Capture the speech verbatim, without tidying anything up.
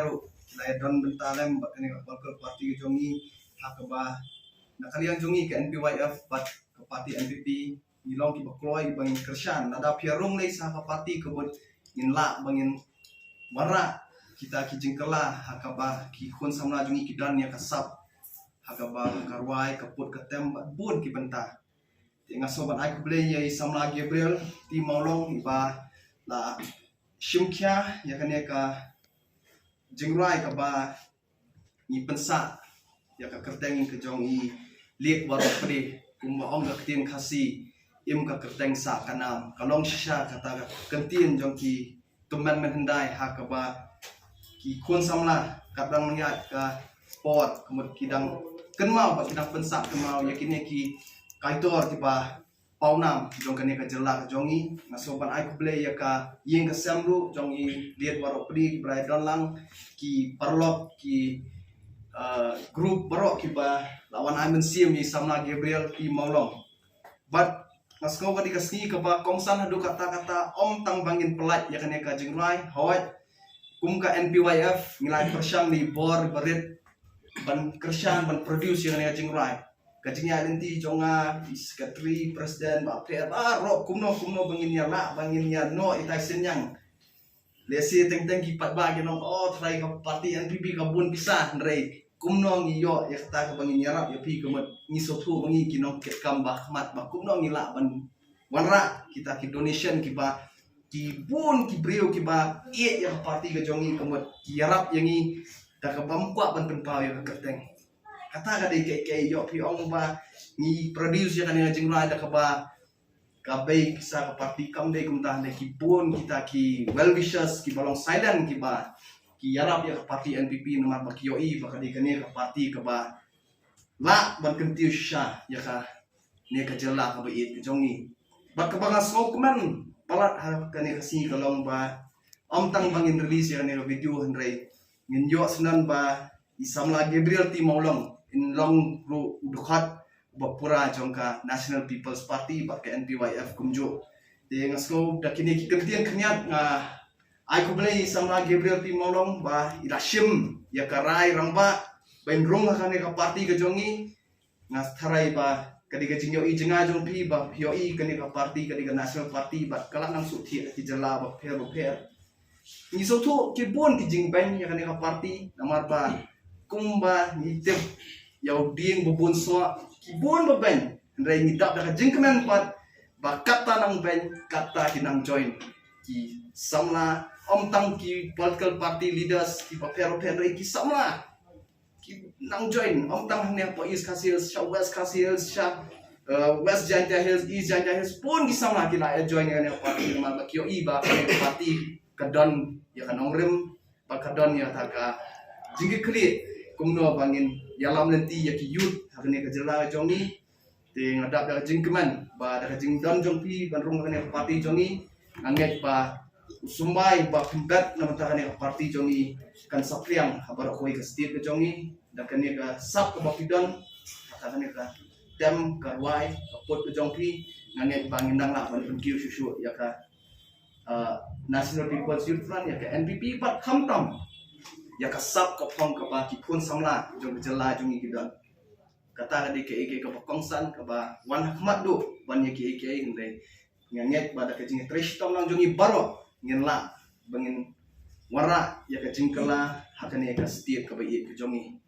Ruh la ïa don bynta lem bad kane ka political party ka jong ngi, ha kaba na ka liang jong ngi ka N P Y F bad ka party N P P ngi long kiba kloi ba ngin kyrshan. Lada phi ïa rung lei sa ka party ka bud, ngin lah ba ngin wanrah kita ki jingkylla ha kaba ki khun samla jong ngi ki don ïa ka sap ha kaba ka rwai, ka put ka tem bad bun ki bynta. Te nga sngewbha ban ai khublei ïa i samla Gabriel T Mawlong iba la shim khia ïa kane ka jingrwai kaba ngi pynsah ïa ka kyrteng ka jong i Liet Waroh Pde, kumba ong ka ktien Khasi, im ka kyrteng sah ka nam. Ka long shisha kata ka kyntien jong ki tymmen mynhyndai ha kaba ki khun samla ka dang ïaid ka por, ka mut ki dang kynmaw bad ki dang pynsah kynmaw ïa kine ki kaitor kiba pawnam jong kane ka jylla ka jong ngi. Nga sngewbha ban ai khublei ïa ka ïing ka sem ruh jong i Liet Waroh Pde kiba la ïa don lang, ki paralok, ki, uh, group baroh kiba la wan ai mynsiem ïa i samla Gabriel T Mawlong. Bad nga sngew ka dei ka sngi kaba kongsan haduh katta katta, ym tang ba ngin pyllait ïa kane ka jingrwai, hooid kum ka N P Y F ngi la pyrshang da i bor ba rit ban kyrshan, ban produce ïa kane ka jingrwai. Ka jingïaid lynti jong nga, i secretary, president, bapher baroh, kumno kumno ba ngin ïa lah, ba ngin ïa noh ita i synñiang. Lehse teng teng ki paidbah kin ong, oh, trai ka party N P P ka bun pisa, hynrei kumno ngi ïoh ïa kata kaba ngin ïarap ïa phi, ka mut ngi sngewthuh ba ngi ki nongkitkam ba khmat, ba kumno ngi lah ban wanrah kita ki donation kiba ki bun ki briew kiba ïeit ïa ka party ka jong ngi, ka mut ki ïarap ïa ngi da kaba ym kwah ban pynpaw ïa ka kyrteng. Kata ka dei kaei kaei, ïoh phi ong ba ngi produce ïa kane ka jingrwai da kaba ka bei pisa ka party, kam dei kumta, hynrei ki bun kita ki well wishers kiba long silent kiba ki ïarap ïa ka party N P P namar ba ki ïohi ba ka dei kane ka party kaba lah ban kyntiew shisha ïa kane ka jylla kaba ïeit ka jong ngi. Bad kaba nga sngewkmen palat ha kane ka sngi ka long ba ym tang ba ngin release ïa kane ka video, hynrei ngin ïoh sngewthuh ba i samla Gabriel T Mawlong in long ruh u dkhot uba pura jong ka National People's Party bad ka N P Y F kumjuh. Te nga sngew da kine ki kyntien khyndiat nga ai khublei i samla Gabriel T Mawlong ba i la shim ïa ka rai rangbah ba in rung ha kane ka party ka jong ngi. Nga tharai ba ka dei ka jingïohi jngai jong phi ba phi ïohi kane ka party ka dei ka National Party bad ka la nang shu thiah ha ki jylla bapher bapher. Ngi sngewthuh ki bun ki jingbeiñ ïa kane ka party namar ba kumba ngi tip ïa u dieng ba bun soh ki bun ba beiñ, hynrei ngi dap da ka jingkmen pat ba katta nang beiñ katta ki nang join. Ki samla, ym tang ki political party leaders kiba pher bapher, hynrei ki samla ki nang join, ym tang hangne hapoh East Khasi Hills, sha West Khasi Hills, sha, uh, West Jaintia Hills, East Jaintia Hills, bun ki samla ki la ïa join ïa kane ka party namar ba ki ïohi ba kane ka party ka don ïa ka nongrim bad ka don ïa kata ka jingkitkhlieh kumno ba ngin ïalam lynti ïa ki youth ha kane ka jylla jong ngi. Te nga dap da ka jingkmen ba da ka jingdon jong phi ban rung ha kane ka party jong ngi, nga ngeit ba u symbai ba pynbeit na bynta kane ka party jong ngi kan saphriang ha baroh kawei ka state ka jong ngi da kane ka sap kaba phi don, ha kane ka tem ka rwai ka put ka jong phi. Nga ngeit ba ngin nang lah ban pynkiew shuh shuh ïa ka, uh, National People's Youth Front, ïa ka N P P bad khamtam ïa ka sap ka phong kaba ki khun samla jong ka jylla jong ngi ki don. Kata ka dei kaei kaei kaba kongsan kaba wan ha khmat duh ban ïa kiei kiei, hynrei nga ngeit ba da ka jingtrei shitom lang jong ngi baroh ngin lah ba ngin wanrah ïa ka jingkylla ha kane ka state kaba ïeit ka jong ngi.